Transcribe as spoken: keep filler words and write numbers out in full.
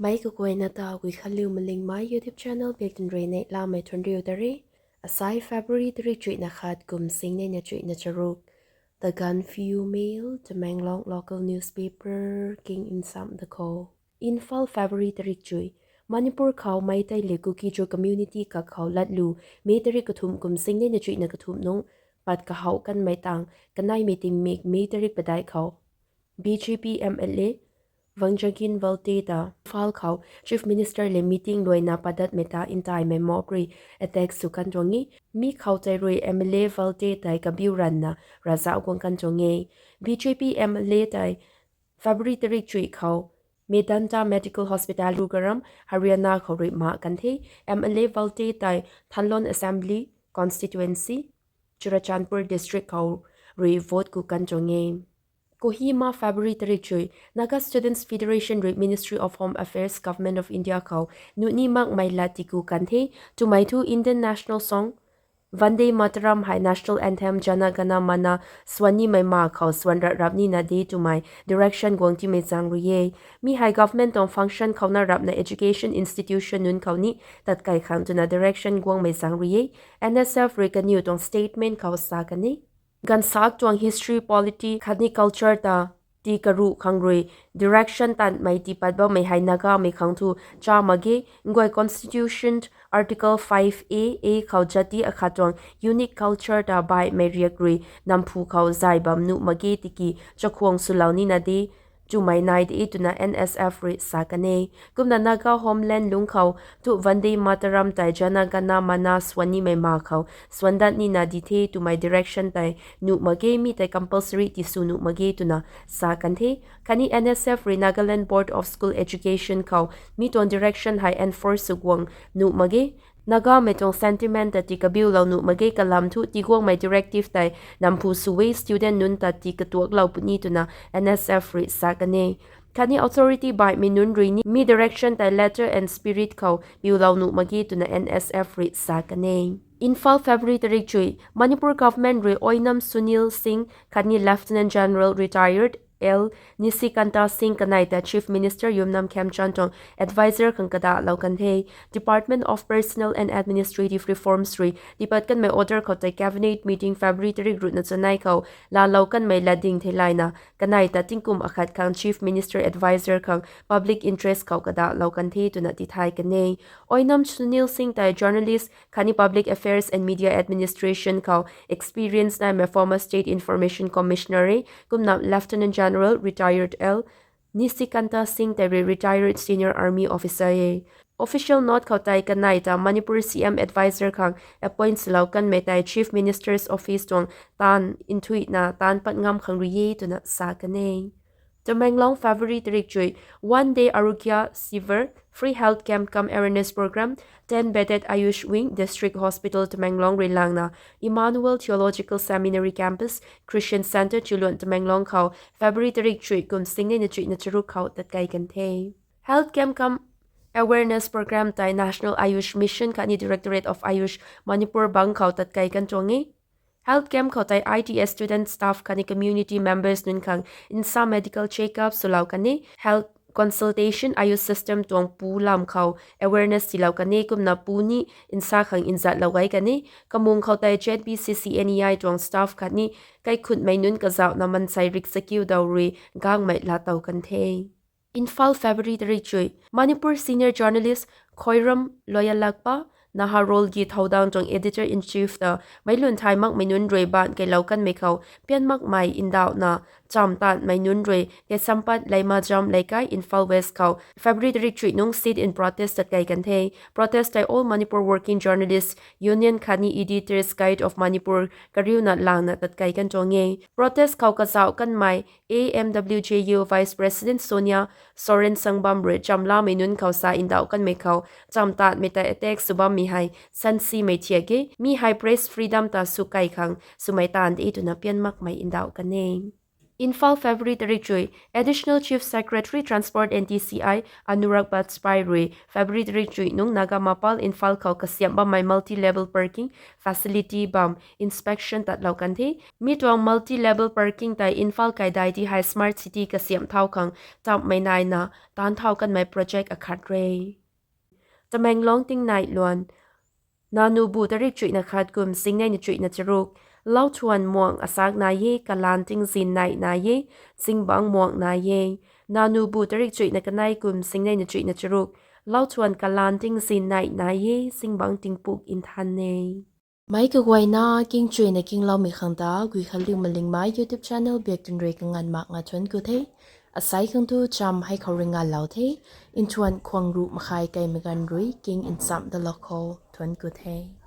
Meic kaguayna ta Guikhanliu Malingmei YouTube channel biak tun rui neihlamei thuanriu ta re. Asai February tarik chuihna khat kum singneina chuihna charuk. The Gaanphiu Mail, Tamenglong local newspaper king nsam da khou. Imphal, February tarik chuih. Manipur khou Meitei le Kuki-Zo community kakhou latlu May tarik kathumh kum singneina chuihna kathumh nungc pat kahouh kanmei tang kaneimei tingmik May tarik padeih khou B J P M L A Vangjagin Valte ta Imphal khou Chief Minister le meeting luaina padatmei ta ntaimei mob rui attack sw kan tuang e. Mi khou tei rui M L A Valte tei kabiu ranvna ravzauh guang kan tuang e. B J P M L A tei February tarik chuih khou Medanta Medical Hospital, Gurugram, Haryana khou rui mak kan the. M L A Valte tei Thanlon Assembly Constituency, Churachandpur District khou rui vote ku kan tuang e. Kohima, February tarik chuih. Naga Students Federation rui Ministry of Home Affairs, Government of India khou nuh ni makmei lat tiku kan the. Twmei thu Indian national song Vande Mataram hei national anthem Jana Gana Mana swan nimei ma khou swan rat rap nina de twmei direction guang timei zaeng rui e. Mi hei government tuang function khou na rapna education institution nunc khou ni tatkai khang twna direction guangmei zaeng rui e. N S F rui kaniw tuang statement khou sa kan e. Ganvsaekc tuang history, polity khatni culture ta tii karuh khang rui direction tanmei tii pat bammei hei Nagamei khang thu cha mak ge. Nguay Constitution Article five A A khou jati akhat tuang unique culture ta baihmei riak rui namphu khou zay bam nuh mak ge tiki chakhwang swlou nina de twmei nai de twna N S F rui sa kan e. Kumna Naga homeland lungc khou thu Vande Mataram tei Jana Gana Mana swan nimei ma khou swan dat nina di the twmei direction tei nuh mak ge, mi tei compulsory tisw nuh mak ge twna sa kan the. Khatni N S F rui Nagaland Board of School Education khou mi tuang direction hei enforce sw guang nuh mak ge. Nagamei tuang sentiment ta tii kabiulou nuh mak ge, kalam thu tiguangmei directive tei namphu sw e, student nunc ta tii katuaklou puni twna N S F rui sa kan e. Khatni authority baihmei nunc rui ni mi direction tei letter and spirit khou biulou nuh mak ge twna N S F rui sa kan e. Imphal, February tarik chuih. Manipur government rui Oinam Sunil Singh khatni Lieutenant General retired L Nishikanta Singh kanei ta Chief Minister Yumnam Khemchand tuang advisor khang kadahlou kan the. Department of Personnel and Administrative Reforms rui tipat kanmei order khou tei cabinet meeting February tarik ruhna chanei khou laalou kanmei latding theilayna kanei ta tingkum akhat khang Chief Minister advisor khang public interest khou kadahlou kan the twna tithay kan e. Oinam Sunil Singh tei journalist khatni public affairs and media administration khou experience naimei former State Information Commissioner e. Kumna Lieutenant General retired L Nishikanta Singh tei rui retired senior army officer e. Official note khou tei kanei ta Manipur C M advisor khang appoint swlou kanmei tei Chief Minister's Office tuang taanv nthuihna taanv pat ngam khang rui e twna sa kan e. Tamenglong, February tarik chuih. One day Arogya Shivir, free health camp cum awareness program, ten bedded Ayush wing, District Hospital Tamenglong rui langna Emmanuel Theological Seminary Campus, Christian Centre, Chiluan, Tamenglong khou February tarik chuih kum singneina chuihna charuk khou tatkai kan the. Health camp cum awareness program tei National Ayush Mission khatni Directorate of Ayush Manipur bang khou tatkai kan tuang e. Health camp khou tei I T S student, staff khatni community members nunc khang nsa medical checkup swlou kan e, health consultation, Ayush system tuang pu lam khou awareness tiilou kan e, kumna pu ni nsa khang nzatlou gay kan e. Kamung khou tei Z B C C N E I tuang staff khatni kaikhunmei nunc kazauhna mansei rik sakiu daw rui gangmei laatow kan the. Imphal, February tarik chuih. Manipur senior journalist Khoiram Loyalakpa, Naharol Gi Thoudang tuang editor-in-chief ta meic lun thay makmei nunc rui baanc keilou kanmei khou pian makmei ndauhna chamv taanmei nunc rui Keisampat Leimajam Leikai, Imphal West khou February tarik chuih nungc sit-in protest tatkai kan the. Protest tei All Manipur Working Journalists Union khatni Editors Guild of Manipur kariuna langna tatkai kan tuang e. Protest khou kazauh kanmei A M W J U Vice President Sonia Soren Sangbam rui chamlamei nunc khou sa ndauh kanmei khou chamv taanmei ta attack sw bammei hei sansimei thiak e, mi hei press freedom ta swkai khang swmei taanv de twna pian makmei ndauh kan e. Imphal, February tarik chuih. Additional Chief Secretary, Transport and T C I, Anurag Bajpai rui February tarik chuih nung Naga Mapal, Imphal khou kasiamh bammei multi-level parking facility bam inspection tatlou kan the. Mi tuang multi-level parking tei Imphal kaidai ti hei smart city kasiamh thau khang tamhmei naina taanc thau kanmei project akhat re. Tamenglong tingnai luan. Nanubu tarik chuihna khat kum singnei na chuihna charuk. Lauthuan muang asak nai e, kalan tingzin nai nai e, zingbangc muang nai e. Nanubu tarik chuihna kanei kum singnei na chuihna charuk. Lauthuan kalan tingzin nai nai e, zingbangc tingpuk nthan e. Meic kaguayna kingchuina kingloumei khang ta Guikhanliu Malingmei YouTube channel biak twn rui kanganv mak nga thuanc ku the. Asei khang tu cham hei khou rui nganlou the. Nthuan khwang ruh makhai kaimei ganv rui king nchamh dalou khou thuanc ku the.